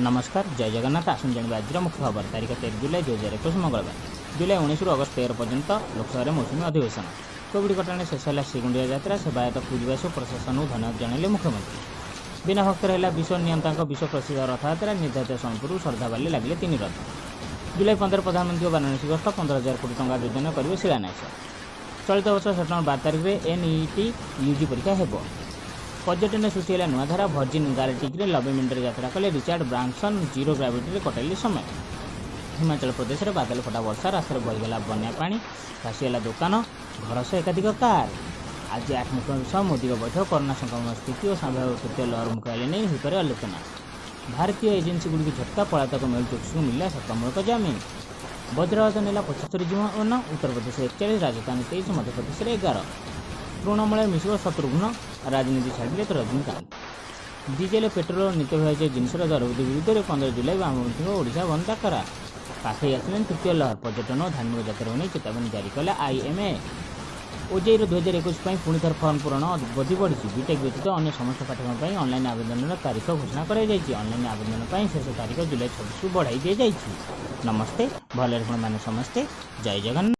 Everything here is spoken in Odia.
ନମସ୍କାର, ଜୟ ଜଗନ୍ନାଥ। ଆସନ୍ତୁ ଜାଣିବା ଆଜିର ମୁଖ୍ୟ ଖବର। ତାରିଖ 13 ଜୁଲାଇ 2021, ମଙ୍ଗଳବାର। ଜୁଲାଇ 19ରୁ ଅଗଷ୍ଟ 13 ପର୍ଯ୍ୟନ୍ତ ଲୋକସଭାରେ ମୌସୁମୀ ଅଧିବେଶନ। କୋଭିଡ କଟକଣାରେ ଶେଷ ହେଲା ଶ୍ରୀଗୁଣ୍ଡିଚା ଯାତ୍ରା। ସେବାୟତ, ପୁରୀବାସୀ ଓ ପ୍ରଶାସନକୁ ଧନ୍ୟବାଦ ଜଣାଇଲେ ମୁଖ୍ୟମନ୍ତ୍ରୀ। ବିନା ଭକ୍ତରେ ହେଲା ବିଶ୍ୱ ନିୟନ୍ତାଙ୍କ ବିଶ୍ୱ ପ୍ରସିଦ୍ଧ ରଥଯାତ୍ରା। ନିର୍ଦ୍ଧାରିତ ସମୟ ପୂର୍ବରୁ ଶରଧାବାଲିରେ ଲାଗିଲେ ତିନି ରଥ। ଜୁଲାଇ 15 ପ୍ରଧାନମନ୍ତ୍ରୀଙ୍କ ବାରାଣସୀ ଗସ୍ତ। 15,000 କୋଟି ଟଙ୍କା ଯୋଜନା କରିବେ ଶିଳାନ୍ୟାସ। ଚଳିତ ବର୍ଷ ସେପ୍ଟେମ୍ବର 12 ତାରିଖରେ ଏନ୍ଇଇଟି ୟୁଜି ପରୀକ୍ଷା ହେବ। ପର୍ଯ୍ୟଟନରେ ସୃଷ୍ଟି ହେଲା ନୂଆ ଧାରା। ଭର୍ଜିନ୍ ଗାଲାକ୍ଟିକ୍ରେ 90 ମିନିଟର ଯାତ୍ରା କଲେ ରିଚାର୍ଡ ବ୍ରାନସନ୍। ଜିରୋ ଗ୍ରାଭିଟିରେ କଟାଇଲେ ସମୟ। ହିମାଚଳ ପ୍ରଦେଶରେ ବାଦଲ ଫଟା ବର୍ଷା। ରାସ୍ତାରେ ବହିଗଲା ବନ୍ୟା ପାଣି। ଭାସିଗଲା ଦୋକାନ, ଘର ସହ ଏକାଧିକ କାର୍। ଆଜି ଆଠ ମୁଖ୍ୟମନ୍ତ୍ରୀ ସହ ମୋଦିଙ୍କ ବୈଠକ। କରୋନା ସଂକ୍ରମଣ ସ୍ଥିତି ଓ ସମ୍ଭାବ୍ୟ ତୃତୀୟ ଲହର ମୁକାବିଲା ନେଇ ହୋଇପାରେ ଆଲୋଚନା। ଭାରତୀୟ ଏଜେନ୍ସିଗୁଡ଼ିକୁ ଝଟକା। ପଳାତକ ମେହୁଲ ଚୋକ୍ସିଙ୍କୁ ମିଳିଲା ସର୍ତ୍ତମୂଳକ ଜାମିନ। ବଜ୍ରପାତ ନେଲା 75 ଜୀବନ। ଉତ୍ତରପ୍ରଦେଶରେ 41, ରାଜସ୍ଥାନରେ 23, ମଧ୍ୟପ୍ରଦେଶରେ 11। ତୃଣମୂଳରେ ମିଶିବ ଶତ୍ରୁଘ୍ନ। ରାଜନୀତି ଛାଡ଼ିଲେ ରଜନୀକାନ୍ତ। ଡିଜେଲ, ପେଟ୍ରୋଲ ଓ ନିତ୍ୟ ବ୍ୟବହାର୍ଯ୍ୟ ଜିନିଷର ଦରବୃଦ୍ଧି ବିରୁଦ୍ଧରେ 15 ଜୁଲାଇ ବାମପନ୍ଥୀଙ୍କ ଓଡ଼ିଶା ବନ୍ଦ ଡାକରା। ପାଖେଇ ଆସିଲାଣି ତୃତୀୟ ଲହର। ପର୍ଯ୍ୟଟନ ଓ ଧାର୍ମିକ ଯାତ୍ରାକୁ ନେଇ ଚେତାବନୀ ଜାରି କଲା ଆଇଏମ୍ଏ। ଓଜେଇଇର 2021 ପାଇଁ ପୁଣି ଥରେ ଫର୍ମ ପୂରଣ ଅବଧି ବଢ଼ିଛି। ବିଟେକ୍ ବ୍ୟତୀତ ଅନ୍ୟ ସମସ୍ତ ପାଠ୍ୟକ୍ରମ ପାଇଁ ଅନଲାଇନ୍ ଆବେଦନର ତାରିଖ ଘୋଷଣା କରାଯାଇଛି। ଅନଲାଇନ୍ ଆବେଦନ ପାଇଁ ଶେଷ ତାରିଖ ଜୁଲାଇ 26କୁ ବଢ଼ାଇ ଦିଆଯାଇଛି। ନମସ୍ତେ, ଭଲରେ ଆପଣମାନେ ସମସ୍ତେ। ଜୟ ଜଗନ୍ନାଥ।